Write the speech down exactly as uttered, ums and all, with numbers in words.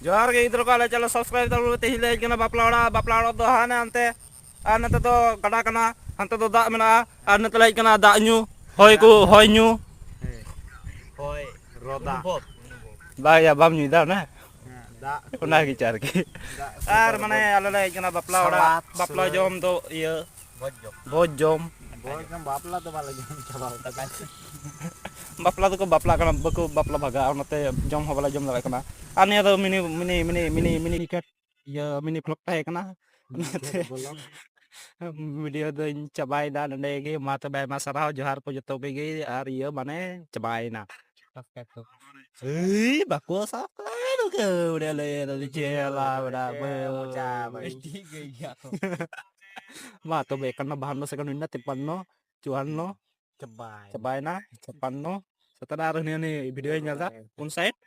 ᱡᱚᱦᱟᱨ ᱜᱮ ᱜᱤᱫᱽᱨᱟᱹ ᱠᱚ, ᱟᱞᱮ channel subscribe ᱛᱟᱵᱚᱱ ᱯᱮ᱾ ᱛᱮᱦᱮᱧ ᱞᱮ ᱦᱮᱡ ᱠᱟᱱᱟ ᱵᱟᱯᱞᱟ ᱚᱲᱟᱜ᱾ ᱵᱟᱯᱞᱟ ᱚᱲᱟᱜ ᱫᱚ ᱦᱟᱱᱮ ᱦᱟᱱᱛᱮ, ᱟᱨ ᱱᱚᱛᱮ ᱫᱚ ᱜᱟᱰᱟ ᱠᱟᱱᱟ, ᱦᱟᱱᱛᱮ ᱫᱚ ᱫᱟᱜ ᱢᱮᱱᱟᱜᱼᱟ, ᱟᱨ ᱱᱚᱛᱮ ᱞᱮ ᱦᱮᱡ ᱠᱟᱱᱟ ᱫᱟᱜ ᱧᱩ, ᱦᱚᱭ ᱠᱚ, ᱦᱚᱭ ᱧᱩ᱾ ᱦᱳᱭ, ᱨᱚᱫᱟ᱾ ᱵᱟᱭ ᱭᱟ, ᱵᱟᱢ ᱧᱩᱭᱫᱟ ᱚᱱᱟ? ᱦᱮᱸ, ᱫᱟᱜ᱾ ᱚᱱᱟ ᱜᱮ ᱪᱟᱨ ᱜᱮ᱾ ᱫᱟᱜ ᱟᱨ ᱥᱚᱨᱵᱚᱛ᱾ ᱢᱟᱱᱮ ᱟᱞᱮ ᱞᱮ ᱦᱮᱡ ᱠᱟᱱᱟ ᱵᱟᱯᱞᱟ ᱚᱲᱟᱜ, ᱥᱟᱞᱟᱫ, ᱵᱟᱯᱞᱟ ᱥᱟᱞᱟᱫ᱾ ᱡᱚᱢ ᱫᱚ ᱤᱭᱟᱹ, ᱵᱷᱚᱡᱽ ᱡᱚᱢ᱾ ᱵᱷᱚᱡᱽ ᱡᱚᱢ᱾ ᱵᱷᱚᱡᱽ ᱡᱚᱢ, ᱵᱟᱯᱞᱟ ᱫᱚ ᱵᱟᱞᱮ ᱡᱚᱢ ᱪᱟᱵᱟ ᱟᱠᱟᱫᱟ᱾ ᱵᱟᱯᱞᱟ ᱫᱚᱠᱚ ᱵᱟᱯᱞᱟᱜ ᱠᱟᱱᱟ, ᱵᱟᱠᱚ ᱵᱟᱯᱞᱟ ᱵᱷᱟᱜᱟᱜᱼᱟ, ᱚᱱᱟᱛᱮ ᱡᱚᱢ ᱦᱚᱸ ᱵᱟᱞᱮ ᱡᱚᱢ ᱫᱟᱲᱮᱭᱟᱜ ᱠᱟᱱᱟ᱾ ᱟᱨ ᱱᱤᱭᱟᱹ ᱫᱚ mini, mini, mini, mini, mini cut, ᱤᱭᱟᱹ, mini vlog ᱛᱟᱦᱮᱸ ᱠᱟᱱᱟ᱾ ᱚᱱᱟᱛᱮ video ᱫᱚᱧ ᱪᱟᱵᱟᱭᱮᱫᱟ ᱱᱚᱸᱰᱮ ᱜᱮ᱾ ᱢᱟ ᱛᱚᱵᱮ ᱟᱭᱢᱟ ᱥᱟᱨᱦᱟᱣ, ᱡᱚᱦᱟᱨ ᱠᱚ ᱡᱚᱛᱚ ᱠᱚᱜᱮ, ᱟᱨ ᱤᱭᱟᱹ ᱢᱟᱱᱮ ᱪᱟᱵᱟᱭᱮᱱᱟ᱾ ᱮᱭ, ᱵᱟᱠᱚ subscribe ᱠᱟᱹᱣᱲᱤ ᱞᱟᱹᱭ ᱫᱟ ᱪᱮᱫ ᱞᱟ ᱵᱮᱲᱟ ᱵᱟᱹᱭ᱾ ᱴᱷᱤᱠ ᱜᱮ ᱜᱮᱭᱟ ᱛᱚ᱾ ᱢᱟ ᱛᱚᱵᱮ ᱮᱠᱟᱱᱱᱚ, ᱵᱟᱦᱟᱱᱱᱚ second ᱦᱩᱭᱱᱟ, ᱛᱤᱯᱟᱱᱱᱚ, ᱪᱩᱣᱟᱱᱱᱚ, ᱪᱟᱵᱟᱭ᱾ ᱪᱟᱵᱟᱭᱮᱱᱟ, ᱪᱷᱟᱯᱟᱱᱱᱚ, ᱥᱟᱛᱟᱨᱟ ᱟᱨ ᱦᱟᱹᱱᱤ, ᱦᱟᱹᱱᱤ video ᱧ ᱧᱮᱞ ᱫᱟ, ᱩᱱ side᱾